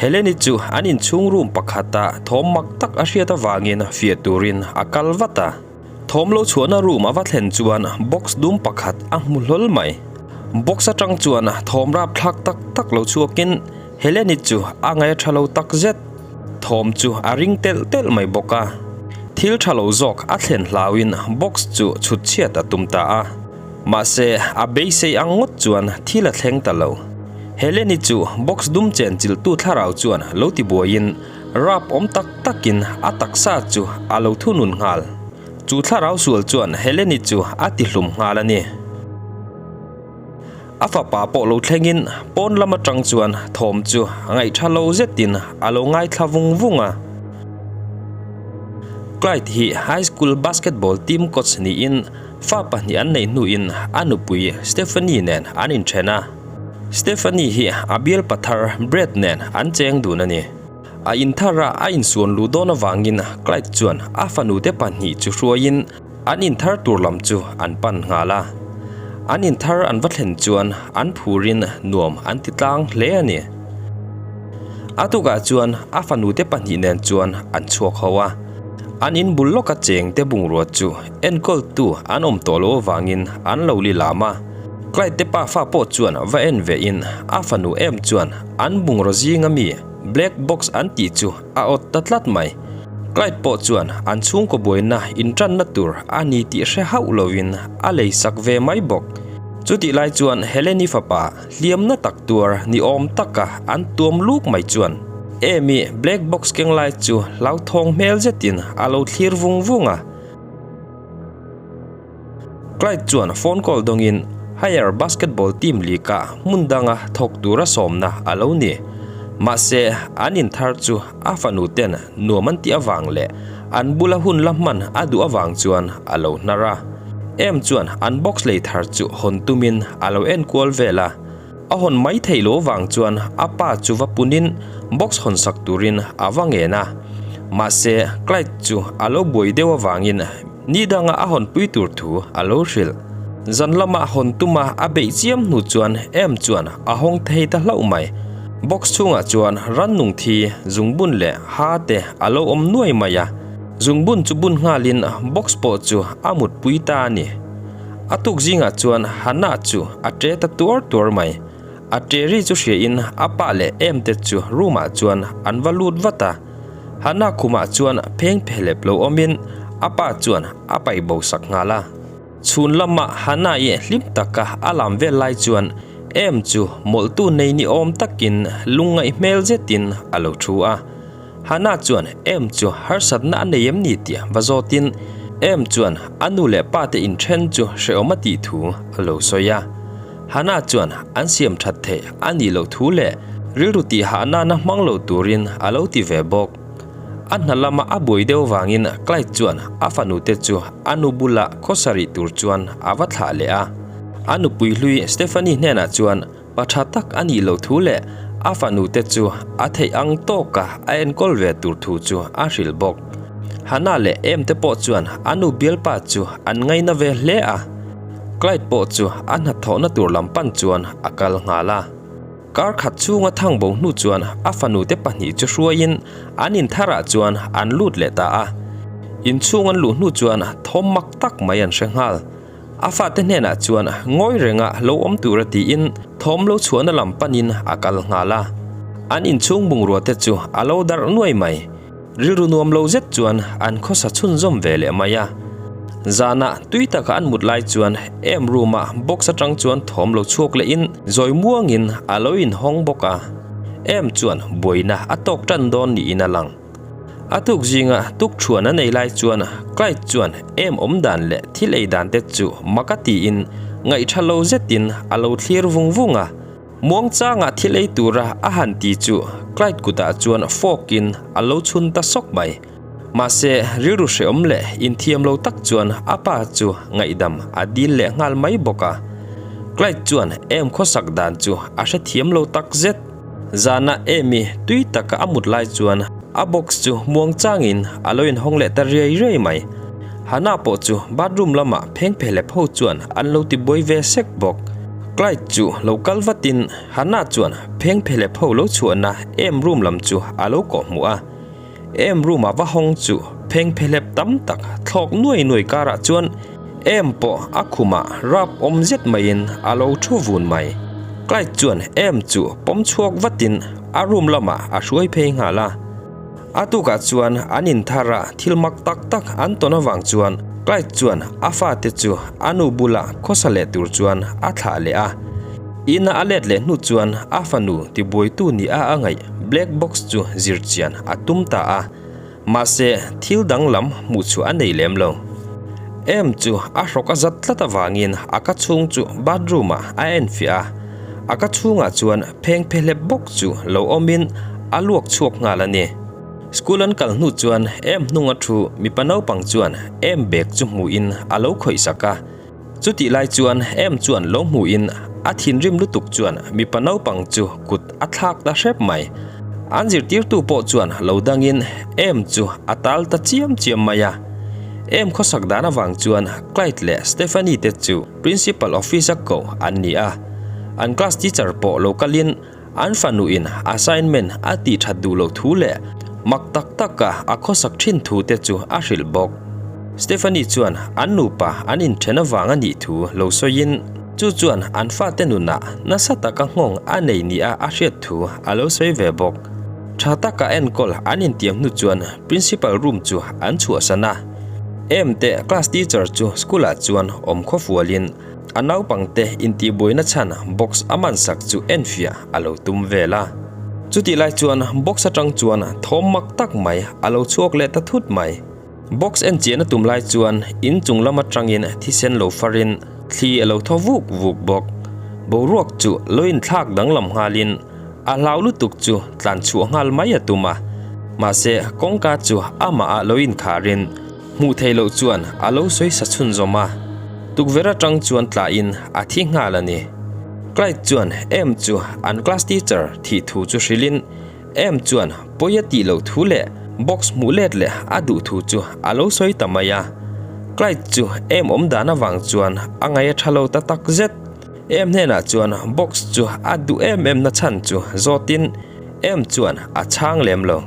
Heleni chu an inchhung room pakhata thawm mak tak a hriat avangin fiah turin a kal vat a. Thawm lo chhuahna room a va thlen chuan box dum pakhat a hmu hlawl mai. Box atang chuan thawm rapthlak tak tak lo chhuakin Heleni chu a ngaih a tha lo tak zet. Thawm chu a ring telh telh mai bawk a. Thil tha lo zawk a thlen hlauin box chu chhut chhiat a tum ta a. Mahse, a beisei ang ngawt chuan thil a thleng ta lo. Heleni chu box dum chen chilhtu thlarau chuan lo ti buaiin rap awm tak takin a taksa chu a lo thunun nghal. Chu thlarau sual chuan Heleni chu a ti hlum nghal a ni. A fapa pawh lo thlengin pawn lam atang chuan thawm chu ngaihṭha lo zetin a lo ngaithla vung vung a. Clyde hi high school basketball team coach niin fa pahnih an neih hnuin a nupui Stephanie nen an inṭhen a. Stephanie hi a bial pathar Brad nen an cheng dun a ni. A inthar a a insuan luh dawn avangin Clyde chuan a fanute pahnih chu hruaiin An inthar tur lam chu an pan nghal a, an inthar an va thlen chuan an phurin nuam an ti tlang hle a ni. A tukah chuan a fanute pahnih nen chuan an chhuak ho a, an in bul lawka cheng te bungrua chu enkawltu an awm tawh loh avangin an lo li lam a. Clyde te pa fa pawh chuan va en ve in a fanu em chuan an bungraw zinga mi black box an tih chu a awt ta tlat mai. Clyde pawh chuan an chhungkaw buaina intanna tur a ni tih hre hauh lovin a lei sak ve mai bawk. Chutih lai chuan Heleni fapa hliamna tak tuar ni awm taka an tuam luk mai chuan Amy black box keng lai chu hlauthawng hmel zetin a lo thlir vung vung a. Clyde chuan phone call dawngin Higher Basketball Team League-ah hmun danga thawk tura sawmna a lo ni. Mahse, an inthar chu a fanu ten nuam an tih avang leh an bula hun la hman a duh avang chuan a lo hnar a. Em chuan an box lei thar chu hawn tumin a lo enkual vel a. A hawn mai theih lo vang chuan a pa chu va punin box hawn sak turin a va ngen a. Mahse, Clyde chu a lo buai deuh avangin ni danga a hawnpui tur thu a lo hrilh. Zan lama hawn tuma a beih chiam hnu chuan em chuan a hawng thei ta hlauh mai. Box chhungah chuan rannung thi, zungbun leh ha te a lo awm nuai mai a. Zungbun chu bun nghalin box pawh chu a mutpui ta a ni. A tuk zingah chuan Hannah chu a ṭe ta tuar tuar mai. A ṭe ri chu hriain a pa leh em te chu room ah chuan an va lut vat a. Hannah khumah chuan pheng phelep lo awmin a pa chuan a paih bo sak nghal a. Chhun lamah Hannah-i hlim taka a lam vel lai chuan em chu mawlhtu nei ni awm takin lungngaih hmel zetin a lo thu a. Hannah chuan Em chu harsatna a nei em ni tih va zawtin Em chuan a nu leh pa te inthen chu hrehawm a tih thu a lo sawi a. Hannah chuan an siam that theih a nih loh thu leh rilru tih hah nana hmang lo turin a lo ti ve bawk. A hna lama a buai deuh vangin Clyde chuan a fanu te chu a nu bula khawsarih tur chuan a va thlah leh a. A nupui hlui Stephanie hnenah chuan Pa tha tak a nih loh thu leh a fanu te chu a theih ang tawka a enkawl ve tur thu chu a hrilh bawk. Hannah leh Em te pawh chuan a nu bialpa chu an ngaina ve hle a. Clyde pawh chu a hnathawhna tur lam pan chuan a kal nghal a. Kar khat chhunga thang bo hnu chuan a fanu te pahnih chu hruaiin an intharah chuan an lut leh ta a. Inchhung an luh hnu chuan thawm mak tak mai an hre nghal. A fate hnenah chuan ngawi renga lo awm tura tiin thawm lo chhuahna lam panin a kal nghal a. An inchhung bungrua te chu a lo darh nuai mai. Rilru nuam lo zet chuan an khawsa chhunzawm ve leh mai a. Zanah tui taka an mut lai chuan em room ah box atang chuan thawm lo chhuak lehin zawi muangin a lo inhawng bawk a. Em chuan buaina a tawk tan dawn niin a lang. A tuk zinga tuk thuan a nei lai chuan Clyde chuan em awm dan leh thil ei dan te chu mak a tiin ngaihtha lo zetin a lo thlir vung vung a. Muangchanga thil ei tura a han ti chu Clyde kutah chuan fork in a lo chhun ta sawk mai. Mahse rilru hreawm leh inthiam lo tak chuan a pa chu ngaihdam a dil leh nghal mai bawk a. Clyde chuan em khawsak dan chu a hrethiam lo tak zet. Zana Amy tui taka a mut lai chuan a box chu muang changin a lo inhawng leh ta riai riai mai. Hannah pawh chu bathroom lamah pheng phe lep ho chuan an lo ti buai ve sek bawk. Clyde chu lo kal vatin Hannah chuan phengphelep ho lo chhuahna em room lam chu a lo kawh hmuh a. Em room a va hawng chu phengphelep tam tak thlawk nuai nuai karah chuan em pawh a khumah rap awm zet maiin a lo thu vun mai. Clyde chuan em chu pawm chhuak vatin a room lamah a hruai phei nghal a. A tukah chuan an inthar a thil mak tak tak an tawn avang chuan Clyde chuan a fate chu a nu bula khawsa leh tur chuan a thlah leh a. Ina a let leh hnu chuan a fanu tibuaitu ni a a ngaih black box chu zir chian a tum ta a, mahse thil danglam hmuh chhuah a nei lem lo. Em chu a hrawk a zat tlat avangin a ka chhung chu bathroom ah a enfiah a, a ka chhungah chuan phengphehlep bawk chu lo awmin a luak chhuak nghal a ni. School an kal hnu chuan em hnunga thu mipa naupang chuan em bag chu hmuhin a lo khawih sak a, chutih lai chuan em chuan lo hmuhin a thinrim lutuk chuan mipa naupang chu kut a thlak ta hrep mai. An zirtirtu pawh chuan lo dangin em chu a tal ta chiam chiam mai a. Em khawsak dan avang chuan Clyde leh Stephanie te chu Principal office a ko an ni a, an class teacher pawh lo kalin an fanuin assignment a tih that duh loh thu leh mak tak taka a khawsak thin thu te chu a hrilh bawk. Stephanie chuan an nupa an inthen avang a nih thu lo sawiin chu chuan an fate nunah nasa taka nghawng a nei nia a hriat thu a lo sawi ve bawk. Tha taka enkawl an intiam hnu chuan principal room chu an chhuahsan a. Em te class teacher chu school ah chuan awm khaw fualin a naupang te intihbuaina chhan box a man sak chu enfiah a lo tum vel a. Chutih lai chuan box atang chuan thawm mak tak mai a lo chhuak leh ta thut mai. Box en chiahna tum lai chuan in chung lam atangin thisen lo farin thli a lo thaw vuk vuk bawk. Boruak chu lo inthlak danglam nghalin A hlau lutuk chu tlan chhuah nghal mai a tum a, mahse kawngka chu amah ah lo inkharin hmuh theih loh chuan a lo sawi sa chhunzawm a, tukverh atang chuan tlahin a thi nghal a ni. Clyde chuan Em chu an class teacher thih thu chu hrilhin Em chuan pawi a tih loh thu leh box hmuh let leh a duh thu chu a lo sawi ta mai a. Clyde chu Em awm dan avang chuan a ngaih a tha lo ta tak zet. Em hnenah chuan box chu a duh em em na chhan chu zawtin Em chuan a chhang lem lo.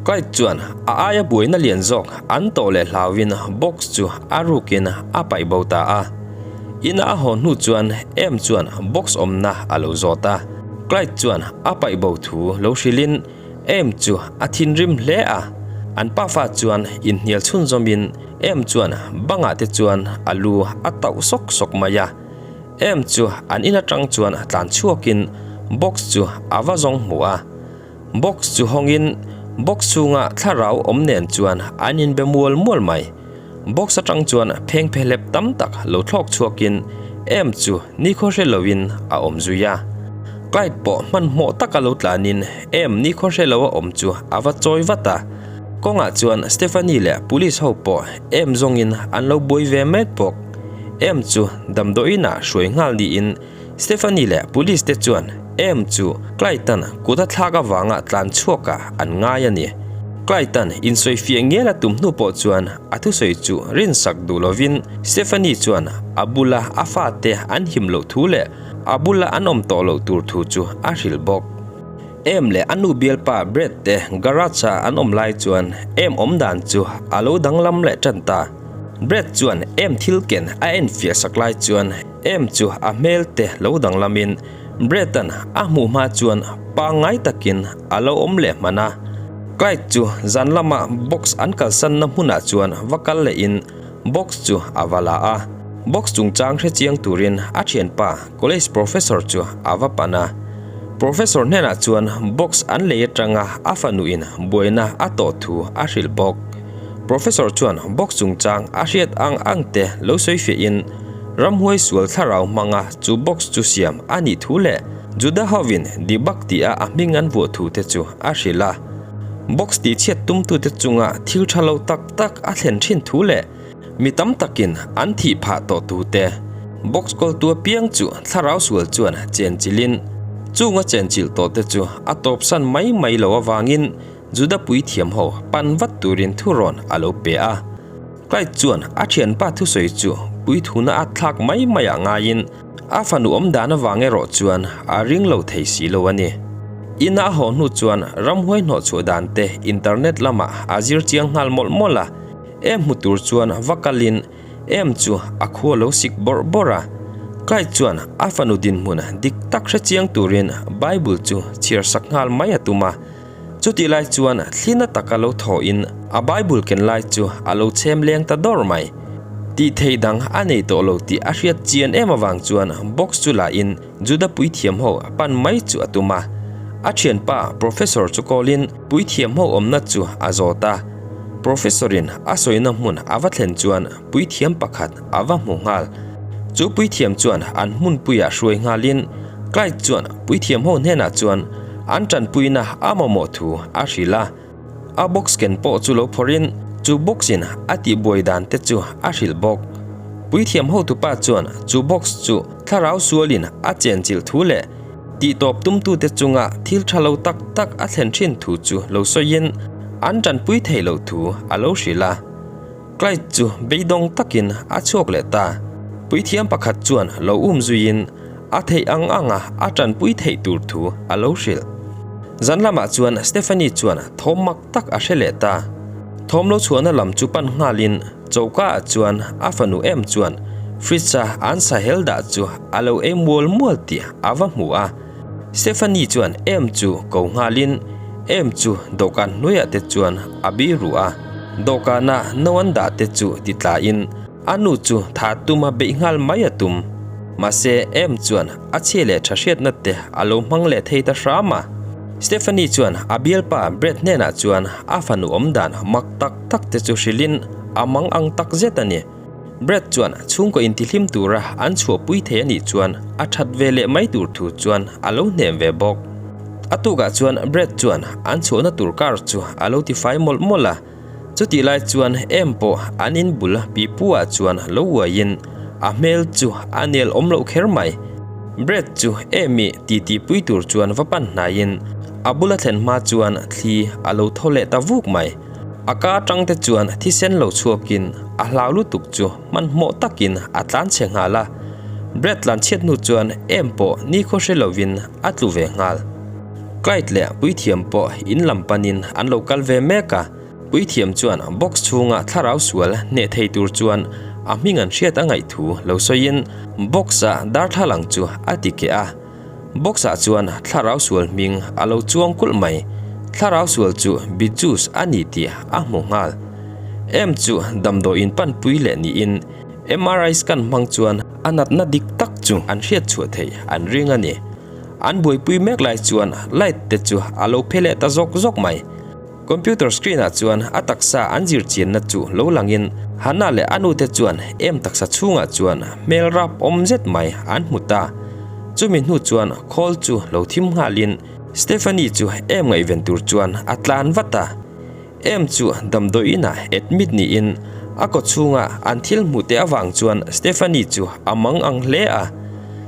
Clyde chuan a aia buaina lian zawk an tawh leh hlauin box chu a rukin a paih bo ta a. Ina a haw hnu chuan Em chuan box awmna a lo zawt a. Clyde chuan a paih bo thu lo hrilhin Em chu a thinrim hle a. An pafa chuan inhnial chhunzawmin Em chuan bangah te chuan a lu a tauh sawk sawk mai a. Em chu an in atang chuan tlan chhuakin box chu a va zawng hmu a. Box chu hawngin box chhunga thlarau awm nen chuan an inbe mual mual mai. Box atang chuan phengphehlep tam tak lo thlawk chhuakin em chu nikhaw hre loin a awm zui a. Clyde pawh hmanhmawh taka lo tlanin em nikhaw hre lo a awm chu a va chawi vat a. Kawngah chuan Stephanie leh police ho pawh em zawngin an lo buai ve mek bawk. Em chu damdawiinah hruai nghal niin Stephanie leh police te chuan Em chu Clyde-a'n kut a thlak avanga tlan chhuakah an ngai a ni. Clyde-a'n insawifiah ngel a tum hnu pawh chuan a thusawi chu rinsak duh lovin Stephanie chuan a bula a fate an him loh thu leh a bula an awm tawh loh tur thu chu a hrilh bawk. Em leh a nu bialpa Brad te garage a an awm lai chuan Em awm dan chu a lo danglam leh tan ta. Brad chuan Em thil ken a enfiah sak lai chuan Em chu a hmel te lo danglamin Brad-a'n a hmuh hma chuan pangngai takin a lo awm leh hman a. Clyde chu zan lama box an kalsanna hmunah chuan va kal lehin box chu a va la a. Box chungchang hrechiang turin a thianpa college professor chu a va pan a. Professor hnenah chuan box an lei atanga a fanuin buaina a tawh thu a hrilh bawk. Professor chuan box chungchang a hriat ang ang te lo sawi fiahin ramhuai sual thlarau hmanga chu box chu siam a nih thu leh Juda hovin Dibak tia a hming an vuah thu te chu a hrilh a. Box tihchhiat tumtute chunga thil tha lo tak tak a thlen thin thu leh Mi tam takin an thih phah tawh tute box kawltu apiang chu thlarau sual chuan chenchilhin chunga chenchilh tawhte chu a tawpsan mai mai lo avangin Juda puithiam ho pan vat turin thurawn a lo pe a. Clyde chuan a thianpa thusawi chu puithuna a thlak mai mai ah ngaiin. A fanu awm dan avang erawh chuan a ring lo thei si lo a ni. Ina a haw hnu chuan ramhuai hnawhchhuah dan te internet lamah a zir chiang nghal mawlh mawlh a, em hmu tur chuan va kalin em chu a khua lo sik bawrh bawrh a. Clyde chuan a fanu dinhmun dik tak hre chiang turin Bible chu chhiar sak nghal mai a tum a. Chutih lai chuan thlina taka lo thawhin a Bible ken lai chu a lo chhem leng ta dawr mai. Tih theih dang a nei tawh lo tih a hriat chian em avang chuan box chu lahin Juda puithiam ho pan mai chu a tum a. A thianpa Professor chu call-in puithiam ho awmna chu a zawt a. Professor-in a sawina hmun a va thlen chuan puithiam pakhat a va hmu nghal. Chu puithiam chuan an hmunpuiah hruai nghalin Clyde chuan puithiam ho hnenah chuan an tanpuina a mamawh thu a hrilh a. A box ken pawh chu lo phawrhin chu box in a tihbuai dan te chu a hrilh bawk. Puithiam hotupa chuan chu box chu thlarau sualin a chenchilh thu leh tihtawp tumtute chunga thil tha lo tak tak a thlen thin thu chu lo sawiin an tanpui theih loh thu a lo hrilh a. Clyde chu beidawng takin a chhuak leh ta. Puithiam pakhat chuan lo um zuiin a theih ang anga a tanpui theih tur thu a lo hrilh. Zan lamah chuan Stephanie chuan thawm mak tak a hre leh ta. Thawm lo chhuahna lam chu pan nghalin choka ah chuan a fanu em chuan fridge a an sahel dah chu a lo ei mual mual tih a va hmu a. Stephanie chuan em chu ko nghalin em chu dawhkan hnuaiah te chuan a bi ruh a. Dawhkana no an dah te chu ti tlain A nu chu tha tuma beih nghal mai a tum. Mahse, Em chuan a chhia leh tha hriatna te a lo hmang leh thei ta hram a. Stephanie chuan a bialpa Brad hnenah chuan a fanu awm dan mak tak tak te chu hrilhin a mang ang tak zet a ni. Brad chuan chhungkaw intihlim tura an chhuahpui thei a nih chuan a that ve leh mai tur thu chuan a lo hnem ve bawk. A tukah chuan Brad chuan an chhuahna tur car chu a lo tifai mawlh mawlh a. Chutih lai chuan em pawh an in bul pipu ah chuan lo uaiin a hmel chu a nel awm loh kher mai. Brad chu Amy titi pui tur chuan va pan hnaiin a bula thlen hma chuan thli a lo thaw leh ta vuk mai. A ka atang te chuan thisen lo chhuakin a hlau lutuk chu hmanhmawh takin a tlan chhe nghal a. Brad tlan chhiat hnu chuan em pawh nikhaw hre lovin a tlu ve nghal. Clyde leh Puithiam pawh in lam panin an lo kal ve mek a, Puithiam chuan box chhunga thlarau sual hneh thei tur chuan a hming an hriat a ngaih thu lo sawiin box-a darthlalang chu a ti keh a. Box-ah chuan thlarau sual hming a lo chuang kulh mai. Thlarau sual chu Bijus a ni tih a hmu nghal. Em chu damdawiin panpui leh niin MRI scan hmang chuan a natna dik tak chu an hriat chhuah theih an ring a ni. An buaipui mek lai chuan light te chu a lo phe leh ta zawk zawk mai. Computer screen ah chuan a taksa an zir chianna chu lo langin Hannah leh a nu te chuan em taksa chhungah chuan hmel rap awm zet mai an hmu ta. Chumi hnu chuan khawl chu lo thim nghalin Stephanie chu em ngaihven tur chuan a tlan vat a. Em chu damdawi inah admit niin a kaw chhunga an thil hmuh te avang chuan Stephanie chu a mang ang hle a.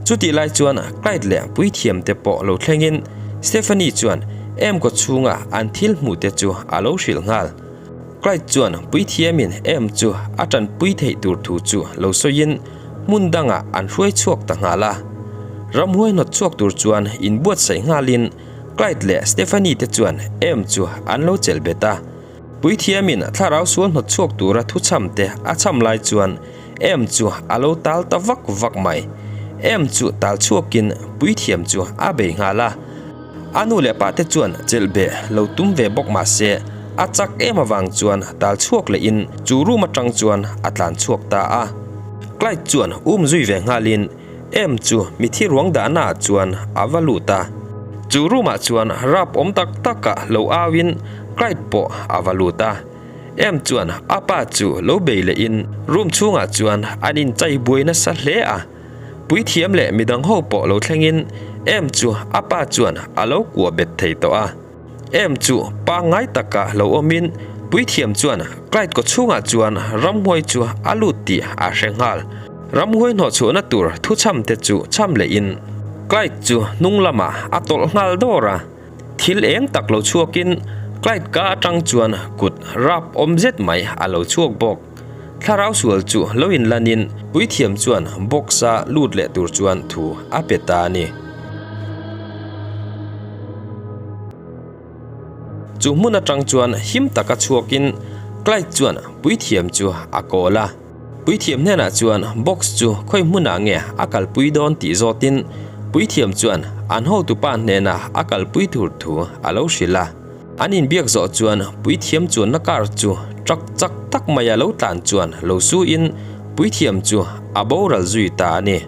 Chutih lai chuan Clyde leh puithiam te pawh lo thlengin Stephanie chuan Em kaw chhunga an thil hmuh te chu a lo hrilh nghal. Clyde chuan puithiamin Em chu a tanpui theih tur thu chu lo sawiin hmun dangah an hruai chhuak ta nghal a. Ramhuai hnawt chhuak tur chuan inbuatsaih nghalin Clyde leh Stephanie te chuan Em chu an lo chelh bet a. Puithiamin thlarau sual hnawt chhuak tura thu chham te a chham lai chuan Em chu a lo tal ta vak vak mai. Em chu tal chhuakin puithiam chu a bei nghal a. A nu leh pa te chuan chelh beh lo tum ve bawk mah se a chak em avang chuan tal chhuak lehin chu room atang chuan a tlan chhuak ta a. Clyde chuan um zui ve nghalin Em chu mithi ruang dahna ah chuan a va lut a. Chu room ah chuan rap awm tak tak ah lo au in Clyde pawh a va lut a. Em chuan a pa chu lo bei leh in room chhung ah chuan an in chai buai nasa hle a. Puithiam leh midang ho pawh lo thleng in Em chu a pa chuan a lo kuah bet thei tawh a. Em chu pangngai taka lo awmin puithiam chuan Clyde kaw chhungah chuan ramhuai chu a lut tih a hre nghal. Ramhuai hnawhchhuahna tur thuchham te chu chham lehin Clyde chu hnung lamah a tawlh nghal dawr a. Thil eng tak lo chhuakin Clyde ka atang chuan kut rap awm zet mai a lo chhuak bawk. Thlarau sual chu lo inlanin puithiam chuan box-a lut leh tur chuan thu a pe ta a ni. Chu hmun atang chuan him taka chhuakin Clyde chuan puithiam chu a kawl a. Puithiam hnenah chuan box chu khawi hmunah nge a kalpui dawn tih zawtin puithiam chuan an hotupa hnenah a kalpui tur thu a lo hrilh a. An inbiak zawh chuan puithiam chuanna car chu truck chak tak maia lo tlan chuan lo suin puithiam chu a boral zui ta a ni.